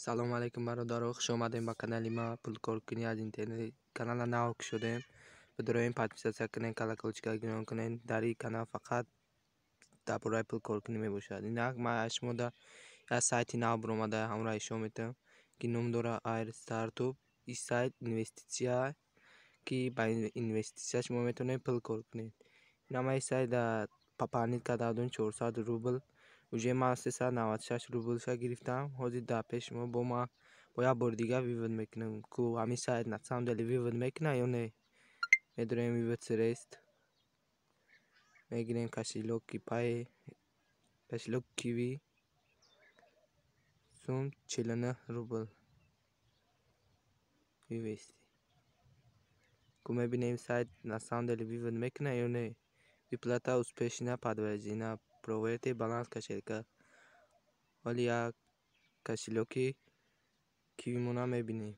Салом алейкум, бародаро, хуш омадем ба канали ма «Пулкоркунӣ аз интернет». Канала нав кушодем. Бидуроем, подписаться кунед, колокольчика гирён кунед. Дар ин канал фақат дар бораи пулкоркунӣ мебошад. Инак, ман аз шумо як сайти нав баромада, ҳамро ишон метавам, ки ном дорад Air Startup. Ин сайт инвеститсия, ки ба инвеститсия шумо метавонед пул кор кунед. Ина, ман ин сайт пополнить карда будам 400 рубл. Уже ман 396 рублша гирифтам. Ҳозир дар пеши шумо бо ман бо як бори дигар вывод мекунам, ку ҳамин сайт на самом деле вывод мекунад ё не. Медорем, вывод средств мегирем, кошелёки Пай, кошелёк Киви, сум 49 рубл вывести. Ку мебинем, сайт на самом деле вывод мекунад ё не. Выплата успешно подтверждена, проверьте баланс кошелька. Ҳоли як кошелёки Кивимона мебинем.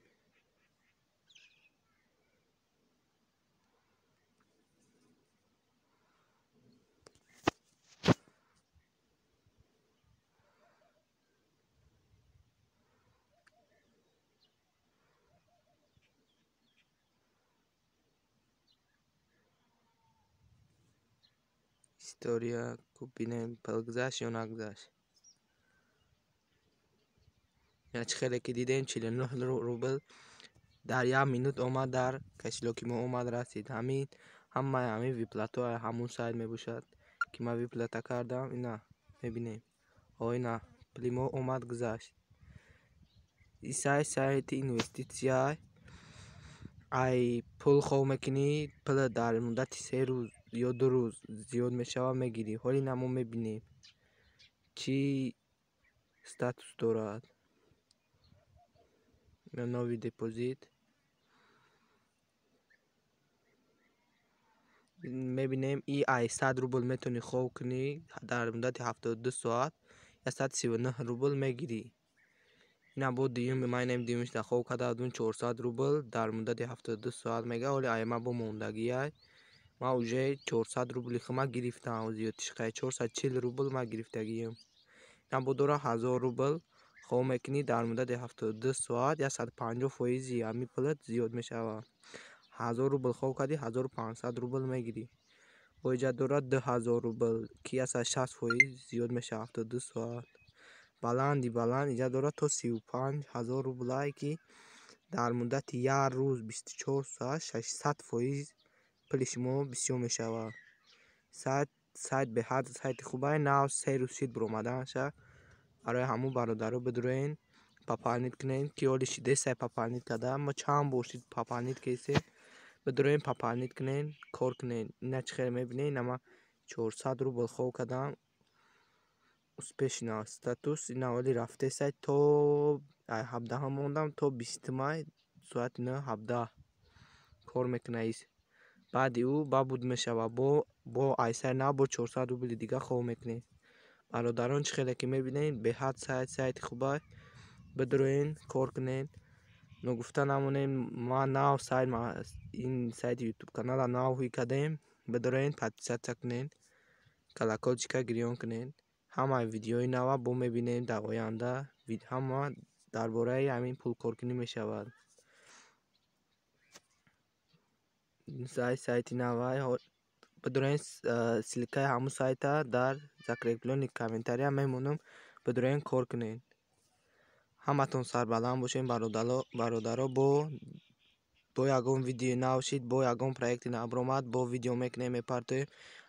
История, ку бинем, пул гузашт ё нагузашт. Чӣ хеле ки дидем, 49 рубл дар як минут омад, дар кошелёки мо омад, расид. Ҳамин ҳамаи ҳамин выплатаҳо ҳамун сайт мебошад, ки ман выплата кардам. Ина, мебинем, ина пули мо омад, гузашт. Ин сайт сайти инвеститсия. Ай пул хов мекунӣ, пул дар муддати 3 рӯз ё 2 рӯз зиёд мешавад, мегирӣ. Ҳоли ина мо мебинем, чӣ статус дорад. Новый депозит мебинем. И ай 100 рубл метавонӣ хов кунӣ, дар муддати 72 соат 139 рубл мегирӣ. Ина, бо дуюм, ман инам дуюмшда хов карда будум, 400 рубл дар муддати 72 соат мега. Ҳоли ай ман бо мондагиай, ман уже 400 рубли хума гирифтам, зиёдтишқай 440 рубл ман гирифтагиам. Ина, бо дора 1000 рубл хов мекунӣ, дар муддати 72 соат 150 фоизи ҳамин пулат зиёд мешавад. 1000 рубл хов кардӣ, 1500 рубл мегирӣ. Бо иҷа дорад 2000 рубл, ки 160 фоиз зиёд мешавад 72 соат. Баланди баланд иҷа дорад то 35 000 рублае, ки дар муддати як рӯз, 24 соат, 600 фоиз пули шумо бисёр мешавад. Сайт беҳад сайти хубае. Нав 3 рӯз шид баромаданаша. Барои ҳамун, бародаро, бидуроен, пополнить кунед, ки ҳоли шидесай пополнить карда. Мо чанд бор шид пополнить кардем. Бидуроен, пополнить кунед, кор кунед. Ина, чӣ хеле мебинед, ина ман 400 рубл хов кардам, успешно статус. Ина, ҳоли рафтесай, то 17-ам мондам, то 20 май соати 9:17 кор мекунад. Баъди ӯ бабуд мешавад, бо айсаи нав бо 400 рубли дига хов мекунед. Бародарон, чӣ хеле ки мебинед, беҳад сайт сайти хубай. Бидуроен, кор кунед. Ногуфта намонем, ман нав сайт, ин сайти Ютуб канала нав ҳуй кардем. Бидуроен, подписаться кунед, колокольчика гирён кунед. Ҳамаи видеои нава бо мебинем дар оянда, ҳама дар бораи ҳамин пулкоркунӣ мешавад. Сайт сайти навай. Бидуроен, ссылкаи ҳамун сайта дар закреплённый комментария мемонам. Бидуроен, кор кунед. Ҳаматон сарбаланд бошед, бародаро. Бо ягон видеои нав шид, бо ягон проекти нав баромад, бо видео мекунем, мепартоем.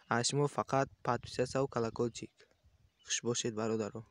Аз шумо фақат подписаться колокольчик. Хуш бошед, бародаро.